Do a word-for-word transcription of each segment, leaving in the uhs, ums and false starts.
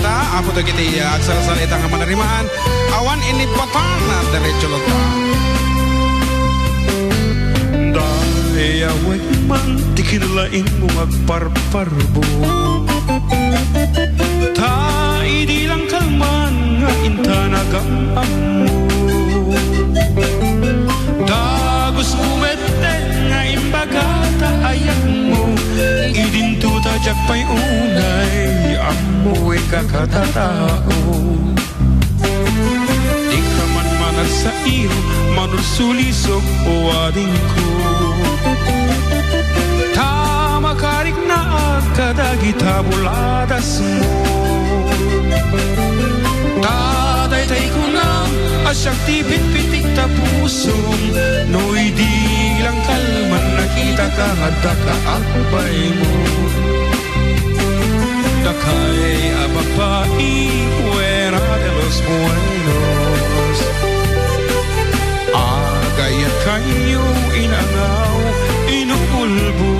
Ta, Apo, dagiti, ah, agsalsal ita nga manarimaan, awan inibbatan, diretso latta. Dayawek man ti kinalaingmo nga agparparbo. Ta idi langkalman nga intanagam ammo. Dagus mo met nga imbaga ta ayatmo, idinto ta diak pay unay ammoek a katatao. Dika man managsair, manursulisog, o adingko. Ta makariknaak kadagita buladasmo. Ta daytay kunam a siak ti pitpitik ta pusom, no idi langkalman nakitaka nga addaka agbaymo. Dakay a babai fuera de los buenos. Agayat kayo inangaw, inulbod.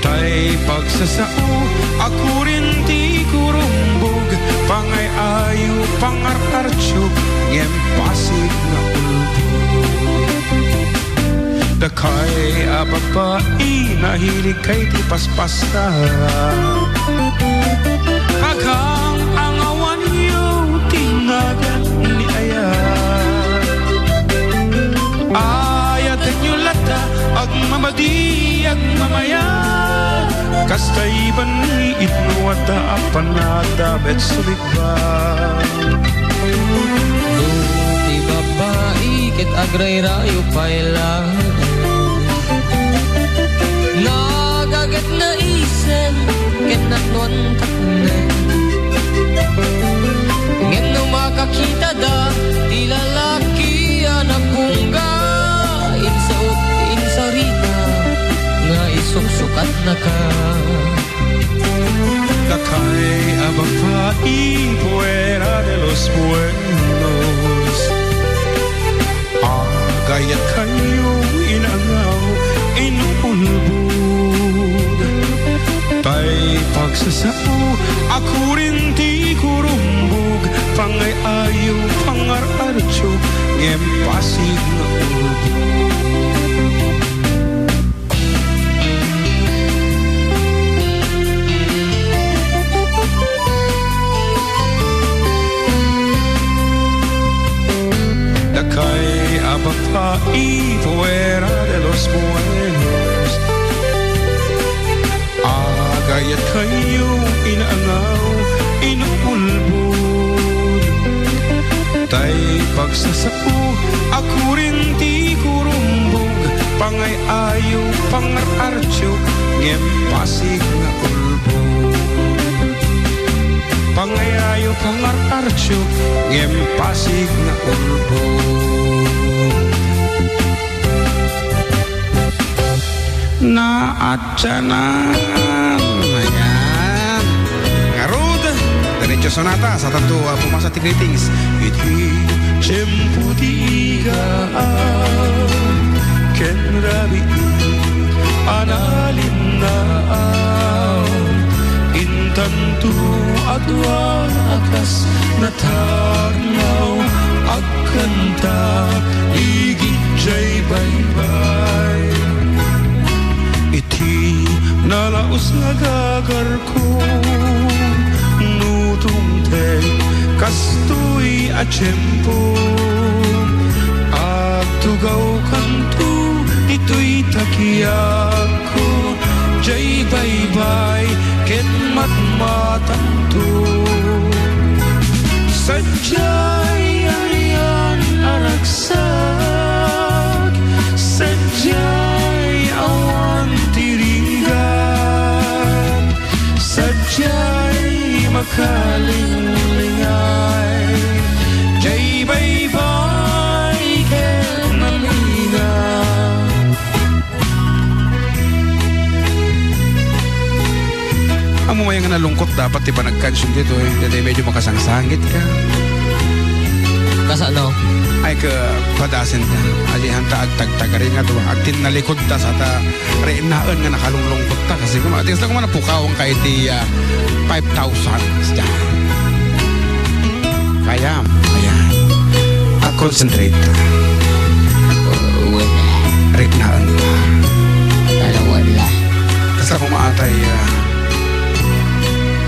Tay pagsasao, akurin ti kurumbog, pangay-ayo, pangar-artiok, ngem pasig nga ulbod. Dakay a babai, nahilig kay ti paspasta. Pagang angawanyo ti nagan ni ayat. Ayatenyo latta, agmamadi, agmamayat. Kastay banni itno adda a panada met sulit ba. No ti babai ket agrayrayo pay laeng. Nagaget nga isem ket natnuan taknek. Ngem no makakitada ti lalaki a nabungga, insaot, insarita nga isuksukatnaka. Dakay a babai fuera de los buenos. Agayat kayo inangaw, inulbod. Tay pagsasao, akurin ti kurumbog, pangay-ayo, pangar-artiok, ngem pasig nga ulbod. Dakay a babai fuera de los buenos. Agayat kayo inangaw, inulbod. Tay pagsasao, akurin ti kurumbog, pangay-ayo, pangar-artiok, ngem pasig nga ulbod. Pangay-ayo, pangar-artiok, ngem pasig nga ulbod. Naatyanan. Ayan. Ngarud, diretso sonata, satanto, ah, pumasa ti greetings. Iti tiempo ti igaan ken rabii a nalinnaan, intanto a dua a kas natarnaw, agkanta, igid jay baybay. Iti nalaus nga gagar ko, no tungteng kastoy a tiempo, agtugawkanto ditoy takiagko, jay baybay ket matmatanto. Sadiay ayan a ragsak, sadiay awan ti ringgat, sadiay makalinglingay, jay baybay ket namina. Ammo mayen nga nalungkot dapat ti panagkansion ditoy, ditoy medyo makasangsangitka. Kasano? Ay, ka, padasen ta. Adi, hanta agtagtagari nga, diba? Agtinnalikod ta sa ta, rinaen nga nakalunglungkot ta. Kasi kung, at least, kung manapukawang ka iti, ah, five thousand. Kaya, ayan. Ah, concentrate ta. Wala. Rinaen ta. Wala, wala. Basta kung maatay, ah,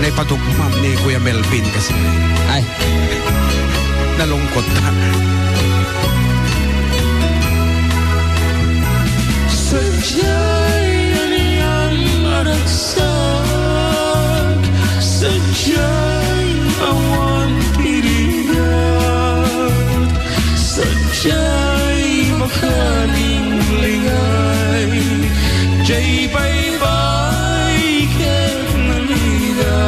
naipadugmam ni Kuya Melvin kasi. Ay. Nalungkot na. Sadyay anian a ragsak, sadyay awan ti rigat, sadyay makalinglingan, jay baybay ket nalina.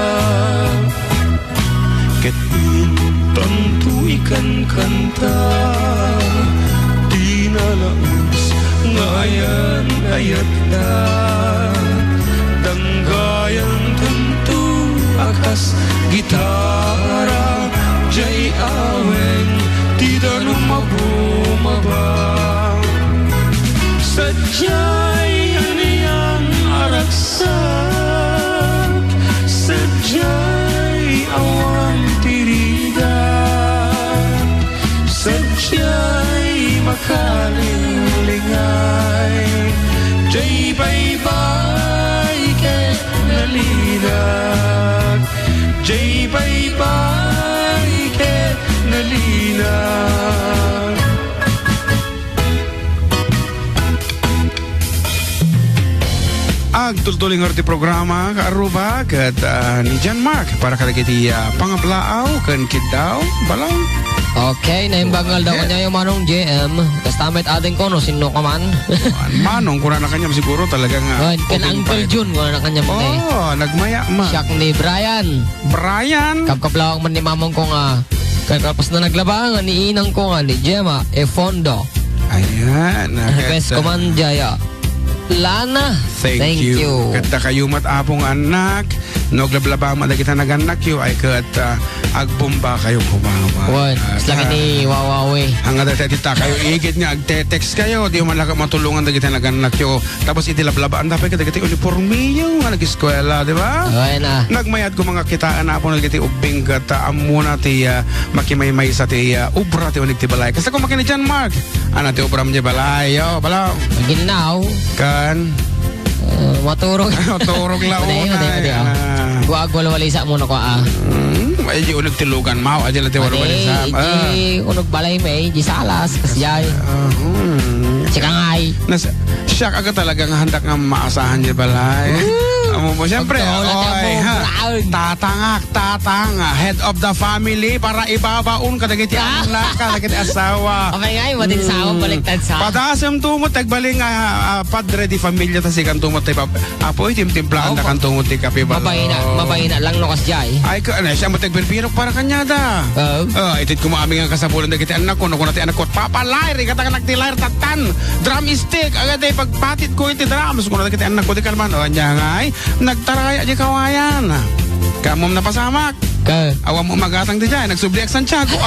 Ket intanto ikankanta ti nalaus nga ayan-ayatna. Danggayantanto a kas gitara, jay awen ti danum a bumaba. Sadyay anian a ragsak, sadyay awan ti rigat, sadyay makalinglingan, jay baybay ket nalinak, jay baybay ket nalinak. Agtultuloy nga ti programa, kaaruba, ket, ah, ni John Mark para kadagiti, ah, pangablaaw ken kiddaw, balaw. Okay, naimbag nga aldaw kaniayo, Manong J M. Kasta met adingko no sinno ka man. Manong, kunana kaniam siguro talaga nga Wen, ken Uncle Jun, kunana kaniam, eh. Oh, nagmaya man. Siak ni Brian. Brian. Kabkablawak man ni mamangko nga, kagapos na naglaba nga ni inangko nga ni Gemma Efondo. Ayan, request ko man, Jaya. Lana. Thank you. Ket dakayo met, Apo nga annak, no aglablaba met dagiti nagannakyo, ay ket, ah, agbomba kayo kumama. Wen, ah, laki ni Wawawi. Ania dayta, dita kayo igid nga agte-text kayo, di man la matulongan dagiti nagannakyo. Tapos idi lablabaan da pay kadagiti unipormeyo nga nag-eskuela, di ba? Wen, ah. Nagmayat ko nga kitaan, Apo, dagiti ubbing ket, ah, ammona ti, ah, makimaymaysa ti, ah, obra ti unig ti balay. Kasta ko makini John Mark. Ania ti obram ti balay, yo, bala. Ginnaw. Kan? Eh, maturog. Maturog la. Madi, una, madi, madi, ah. Ah. Gua, agwalwalisa muna ko, ah. Hmm, ay, di unig ti lugan, mao, ay, di la ti walwalisa. Madi, ah. Di unig balay, may, di salas, kasjay. Ah, hmm. Sikangay. Nas-, siak aga talaga nga handak nga maasahan ti balay. Woo! Amo mo, siyempre, Pagkaula ti oy, ha? Apo, brown. Tatangak, tatanga, head of the family, para ibabaon kadagiti Ah. anak, kadagiti asawa. Apay nga, matinsaon, Hmm. baliktad sa. Padasem to mo, tagbaling, ah, ah, padre di familia, ta sikan to mo, tayo, Apoy, timtimplaanna Opo. kan tungod ti kape, balo. Mabayna, mabayna lang no kasjay. Ay, ka, ano, siya mo tagbirbirok para kanyada. Oo. Ah, itit ko maami nga kasapulan dagiti anak ko, no, kuna ti anak ko, "Papa, lyre, ikatang anak ti lyre, tattan, drum stick, agad ay pagpatit ko iti drums," kuna dagiti anak ko, di kalman, o, anya nga, ay, nagtaraya di kawayan. Kamom napasamak. Ka. Awan mo magatang di dyan, nagsubliak Santiago.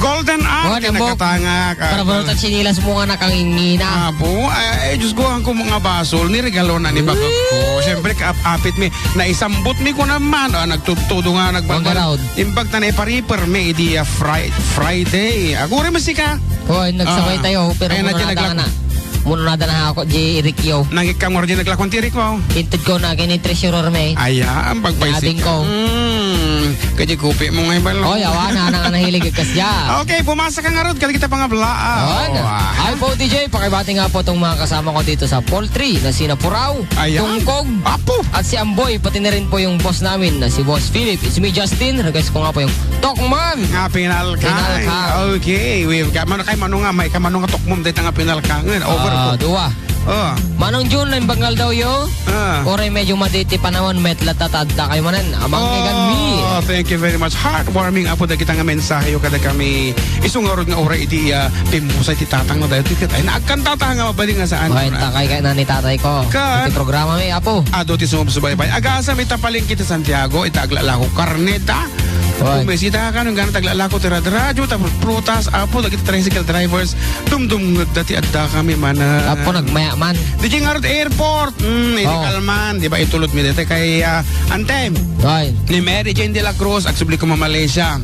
Golden Hour, Wan, amok. Nakatanga ka. Para barutan sinilas mo nga nakangingina. Apo, ay, ay, Diyos ko, ang kumong nga basol, ni regalo na ni bakak ko. Woo! Siyempre, kaap-apit mi, naisambot mi ko naman, ah, nagtudtudo nga, nagbalbal. Wan ka raw. Imbag ta naipariper mi, idi, ah, Fri-, Friday. Ako rin masika. Hoy, nagsabay Ah. tayo, pero Ayan, muna natin nata naglag- na. Muna nata na ako, di Eric yo. Nangikam nga rin naglakuan ti Eric mo. Inted ko na, kini treasurer me. Aya, ang pagpaisip Ating ka. ko. Hmm, kadi kupi mo nga ibal. Oy, awa na, na, nahilig ka siya. Okay, pumasa ka nga rod, kaligita pang abla. Ah, Ayan. oh, ah. Hi po, D J. Pakibati nga po itong mga kasama ko dito sa poultry na sina Purao, Ayan. Tungkog, Apo. at si Amboy, pati na rin po yung boss namin na si Boss Philip. It's me, Justin. Request ko nga po yung Tokman. Nga, pinalkang. Pinalkang. Okay, we've got, mano kay mano nga, may kamano nga tokmom, dito nga pinalkangan. Over Ah, po. Dua. Oh. Manong Jun, naimbag nga aldawyo. Ah. Uray medyo madi ti panawen, met latta ta adda kayo manen. Amang Oh, Megan Mi. Thank you very much. Heartwarming, Apo, dagita nga mensaheyo kadakami. Isu ngarud nga uray iti, ah, pimmusay ti tatang no, daytoy ket ay, naagkantata nga mabalin nga saan. Ay, takay kay na ni tatay ko. Kan? Iti programa mi, Apo. Adu ti sumubsubaybay. Agasam ita palengke ti Santiago, ita aglalako karneta. Oy. Bumisita ka, nung gana taglalako ti radradyo, tapos prutas, Apo, dagiti tricycle drivers, dumdumngegda ti adda kami, mana. Apo, nagmayaman. Di ngarud airport. Mm, Oh. illegal man, di ba, itulod mi dito kay, ah, Antem. Oy. Ni Mary Jane de la Cruz, agsubli ko ma Malaysia.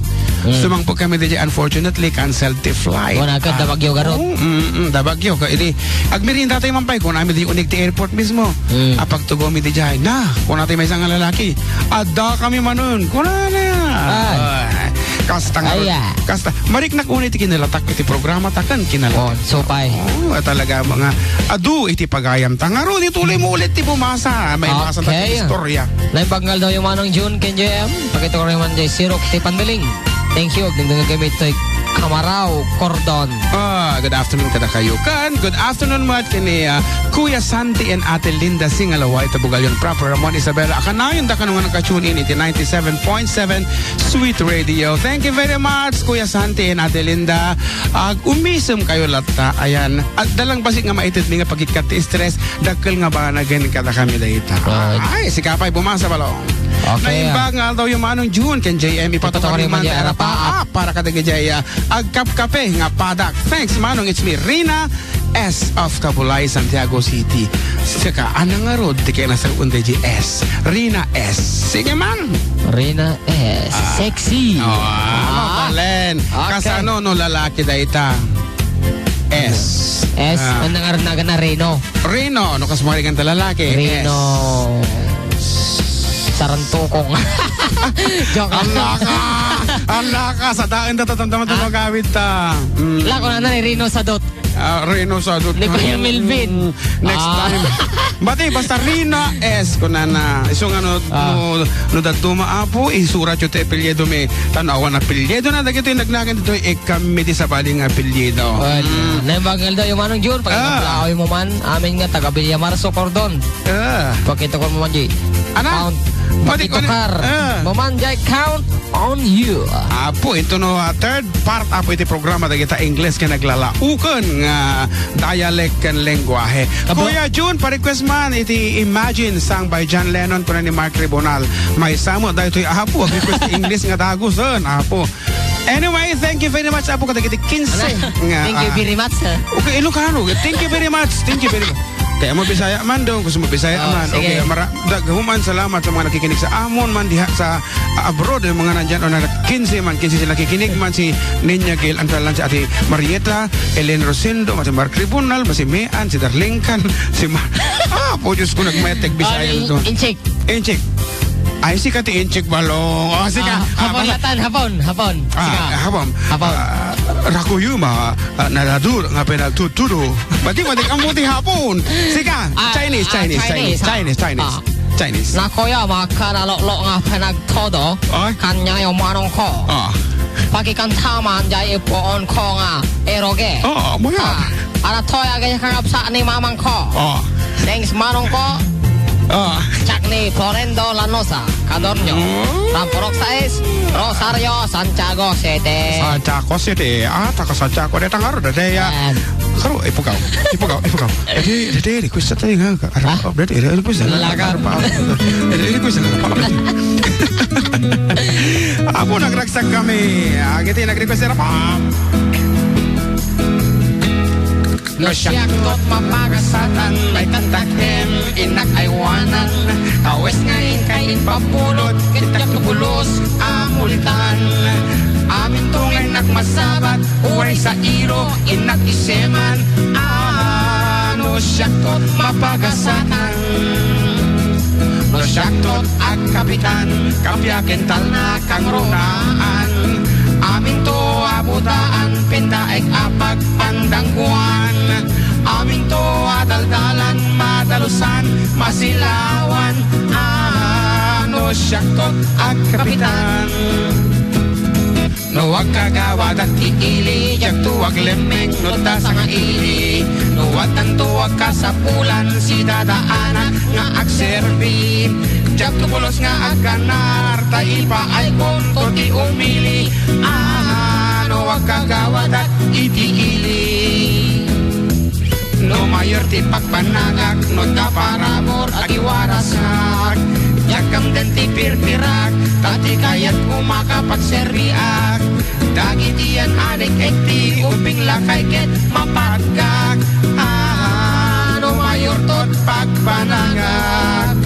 Mm. Sumangpot kami di unfortunately, canceled ti flight. Wala ka, Ah, da Baguio garud. Oh, mm, mm, da Baguio. Ka, idi, agmerienda tayo, mampay, kung namin di unig ti airport mismo. Mm. Apagtugomi di jay. Na, kung natin may isang lalaki, adda kami manon. Kuna na. Ay. Ay, kasta nga, Ay, ah. kasta, mariknak uni ti kinalatak iti programa, takan kinalatak. Oh, supay. Oh, talaga, mga adu iti pagayam. Tangaruni, tuloy mo ulit ti bumasa. May basa ta Okay. ti istorya. Naimbag nga aldawyo, Manong Jun, ken J M. Pakita ko rin man jay sirok ti panbiling. Thank you. Agdengdeng nga gamit toy Kamarao, Cordon. Ah, good afternoon kada kayo. Kan, good afternoon, Mat, kini, ah, Kuya Santi and Ate Linda Singalawa, ita Bugalyon proper, Ramon Isabela. Akanayon da kano nga naka-tune in iti ninety-seven point seven Sweet Radio. Thank you very much, Kuya Santi and Ate Linda. Ag umisem kayo latta. Ayan. At dalang basik nga maited mi nga pagikkat ti stress, dakkel nga banagen kada kami dayta. Right. Ay, sika pay bumasa, balong. Okay, Naimbag ah. nga aldaw yung Manong June, ken J M, ipatuloy Ipatuloy man man di di arapaap. arapaap para kada gajaya. Agkapkape nga padak. Thanks, Manong. It's me, Rina S of Kabulay, Santiago City. Saka, anang ngarud, di kay nasa unday G S. Rina S. Sige man. Rina S. Ah. Sexy. Oh, ah, Ah. mabalen. Okay. Kasano no lalaki dayta? S. S, Ah. anang ngarud na Reno? Reno, no, kas marigan ta lalaki. Reno. S. Sarantukong. Joke lang. Ala ka! Ala ka! Sa daan na tatamdaman Ah. tumagawid ta. Mm. Lako na na ni Reno Sadot. Ah, Reno Sadot. Ni Kuya Melvin. Mm. Next Ah. time. Bati, basta Rina S, kunana. Isu nga no, Ah. no, no dadduma, Apo, isurat yo ti apelyido mi. Tan awan apelyido na, dagitoy nagnagan ditoy, eh, kami ti sabali nga apelyido. Well, Mm. naimbag nga aldaw yung Manong Jun, pag Ah. naglaoy mo man, amin nga taga Villamarzo, Cordon. Ah. Pakita ko mo man, Jay. Ana? Count. Pwede Pakita ko ni-, kar. Ah. Mo man, Jay, count on you. Apo, ito no, ah, third part, Apo, iti programa, dagita Ingles nga naglalauken nga dialect ken lengguahe. Abo. Kuya Jun, pa-request man iti Imagine sang by John Lennon, kuna ni Mark Tribunal. Maysa met daytoy, Apo, request ti Ingles nga dagusen, Apo. Anyway, thank you very much, Apo, kadagiti kinse Ala, nga, thank you ah, very much, sir. Okay, Ilocano. Thank you very much. Thank you very much. Kaya mo Bisaya man daw, gusto mo Bisaya Oh, man. sige. Okay, mara-, daghuman salamat sa mga nakikinig sa amon man diha sa, ah, abroad, yung mga nandyan o na kinse man, kinse sila nakikinig man, si Ninya Gil, ang talan, si Ate Marieta, Ellen Rosendo, si Mark Tribunal, si Mean, si Darlingkan, si Mar-, ah, po, Diyos ko, nagmayat, tag Bisaya Oh, in-, to. Inchik. Inchik. Ay, sika ti Inchik Balong. Oh, sika. Ah, Hapon, Ah, basta Latan, Hapon, Hapon. Ah, Sika. Hapon. Hapon. Ah, Rakuyuma, ah, Naradur, nga pinagtutudo. Bati, bati, amo ti Hapon. Sika. Ah, Chinese, ah, Chinese, Chinese, Chinese, ah. Chinese, Chinese. Ah. Chinese. Nakoya, makanaloklo nga pinagtodo. Ay. Kanya yung manong ko. Ah. Pakikantaman, jay ipuon ko nga eroge. Ah, mo yan. Ah. Ara toy agay kangapsa ni mamang ko. Oh. Thanks, manong ko. Oh. Chak ni Florendo Lanosa, Cadornio. Mm. Rampurok sais, Rosario, Santiago City. Santiago City. Ah, taga Santiago. Deta nga ro, deta ya. Yan. Karo, ipugaw. Ipugaw, ipugaw. Edi, edi, request tayo nga. Ara, Ah? update, edi, request na. Lalagan. Ara, pa, edi, request na. Pa, update. Apo, nagragsak kami. Agiti nag-request, ara, pa. No siak tot mapagasatan, may kantakem, inak aywanan. Kawes nga inkay impapulot, ket diak pulos a mulitan. Amin to nga inak masabat, uray sa iro, inak iseman. Ah, no siak tot mapagasatan. No siak tot agkapitan, kapiaken talna kangrunaan. Amin to a butaan, pindaek a pagpandangguan. Amin to a daldalan, madalusan, masilawan. Ah, no siak tot agkapitan. No agkagawadak ti ili, diak to aglemmeng no ta sangaili. No addanto a kasapulan, sidadaanak nga agserbi. Diakto pulos nga agganar, ta ipaaykonto ti umili. A, no agkagawadak iti ili. No mayor ti pagbanagak, no adda parabur, agiwarasak. Diak kamden ti pirpirak, ta ti kayatko makapagserbiak. Dagiti yan-anek iti ubing lakay ket mapagkak. A, no mayorton pagbanagak.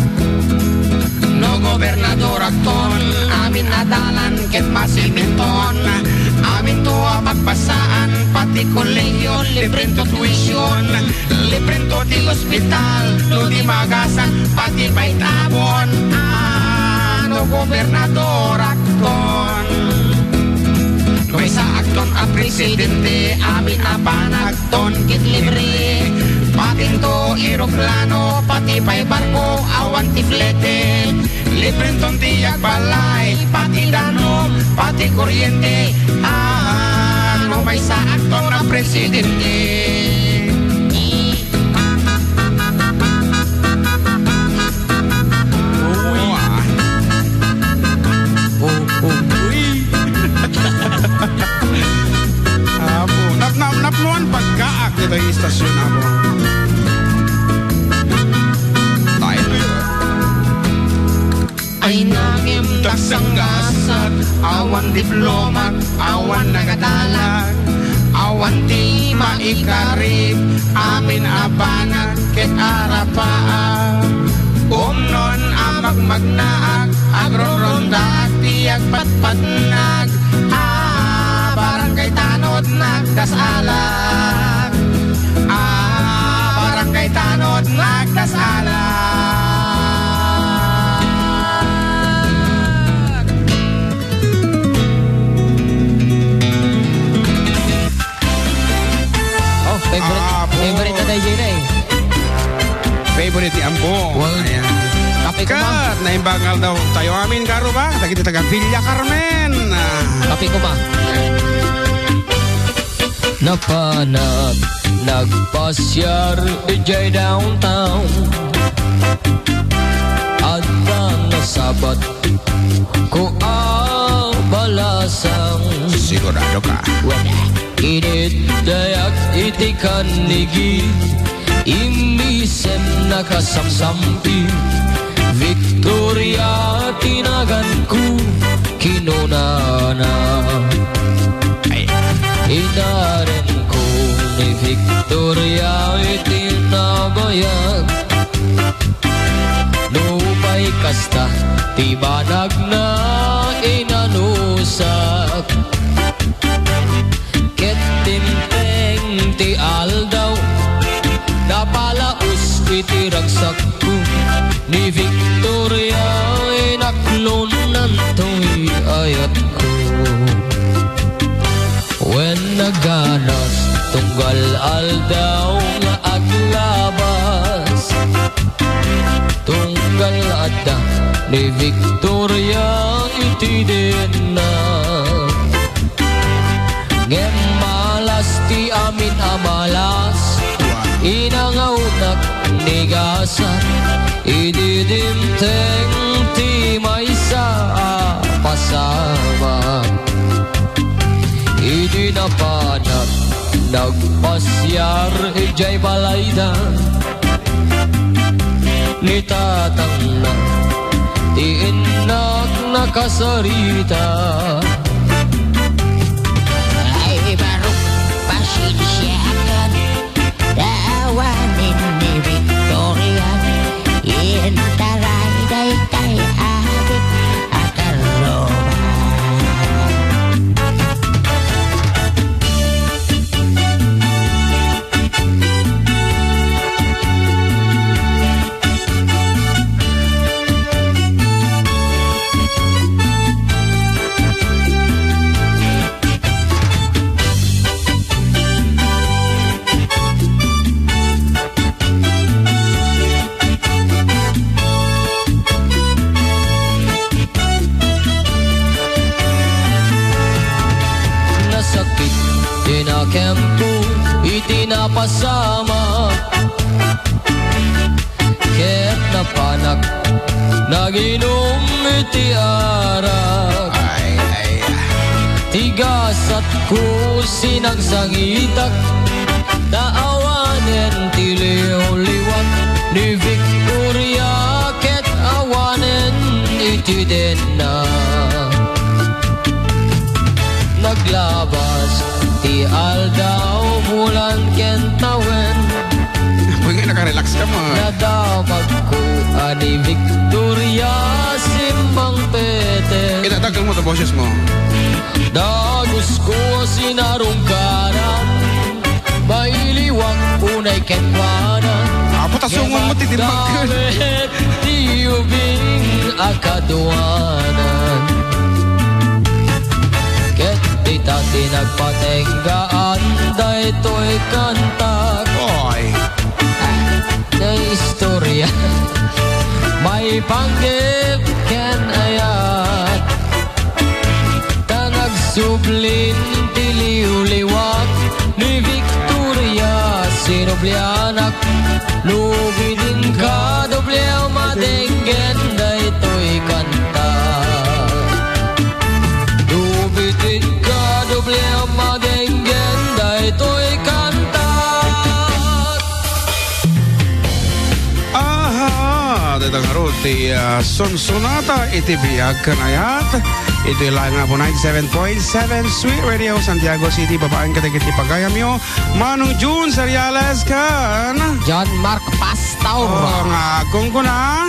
No gobernadorakton, amin a dalan ket masimenton. Aminto a pagbasaan, pati kolehiyo, librento tuition. Librento ti ospital, no di magasan, pati pay tabon. A, no gobernadorakton. No isaakton a presidente, amin a panagton ket libre. Patinto, eroplano, pati pay barko, awan ti flete. Librenton ti agbalay, pati danum, pati kuryente. A, no maysa akton a presidente. Uy. Oh, oh, uy. Apo, nap-, nap-, napnuan pagkaak ditoy istasyon, apo. Tayo. Ay nangem taksanggasak, awan diplomak, awan nagadalag, awan ti maikarib, amin a banag ket arapaak. Umnon a magmagnaak, agronrondaak ti agpatpatnag, a, barangay tanod nagdasalak. A, barangay tanod nagdasalak. Oh, favorite, ah, po. Favorite na tayo, Jay, eh. Favorite ni Ambo. Well, ayan. Kape ko, ma. Kat, naimbag nga aldaw tayo amin, garo ba? Dagiti taga Villa Carmen. Ah. Kape ko, ma. Napanak nagpasiar idiay downtown. Adda nasabat ko a balasang. Sigurado ka? Wala. Iniddayak iti kannigi, immisem nakasamsampi. Victoria ti naganko, kinunana. Ay. Inarenko ni Victoria iti nabayag. Nupay kasta ti banagna, inanusak. Ket dimteng ti aldaw, napalaos iti ragsakko ni Victoria, inaklonnantoy ayatko. Wen naganas, tunggal aldaw nga aglabas, tunggal adda ni Victoria iti denna. Ngem malas ti amin a malas, inangawnak ni gasat, idi dimteng ti maysa a pasamak. Idi napanak nagpasiar idiay balayda, ni tatangna ti innak nakasarita. Ay, barok, pasensiakan, ta awanen ni Victoria, intaray daytay a karruba. Nasakit ti nakemko iti napasama Panak, naginum iti arak. Ay, ay. Ti gasatko sinangsangitak, ta awanen ti liwliwak ni Victoria ket awanen iti denna. Naglabas ti aldaw, bulan ken tawen. Uy, nga nakarelax ka mo. Nadamagko a ni Victoria simmangpeten. Itatagal mo to boses mo. Dagusko a sinarungkaran. Mailiwak unay kenkuana. Apo, ta sungon mo ti dimmagken. Ti ubing a kaduanan. Ket dita ti nagpatenggaan daytoy kantak. Oy. Nga istorya. Maipanggep ken ayat. Ta nagsublin ti liwliwak ni Victoria, sinublianak. Lubidin ka, doble a madenggen daytoy kanta. Lubidin ka, doble a madenggen daytoy kanta. Aha, dayta ngarud ti, ah, sunsonata iti biag ken ayat. Iti laeng nga apo ninety-seven point seven Sweet Radio Santiago City, babaen kadagiti pagayamyo, Manong Jun Seriales ken John Mark Pastor. Oh, nga agkuna,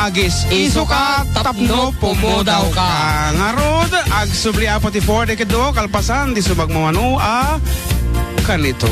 agis-iso ka tapno pumudaw ka. Ngarud, agsubli, Apo, ti four decade duo, kalpasan ti sumagmamano a kanito.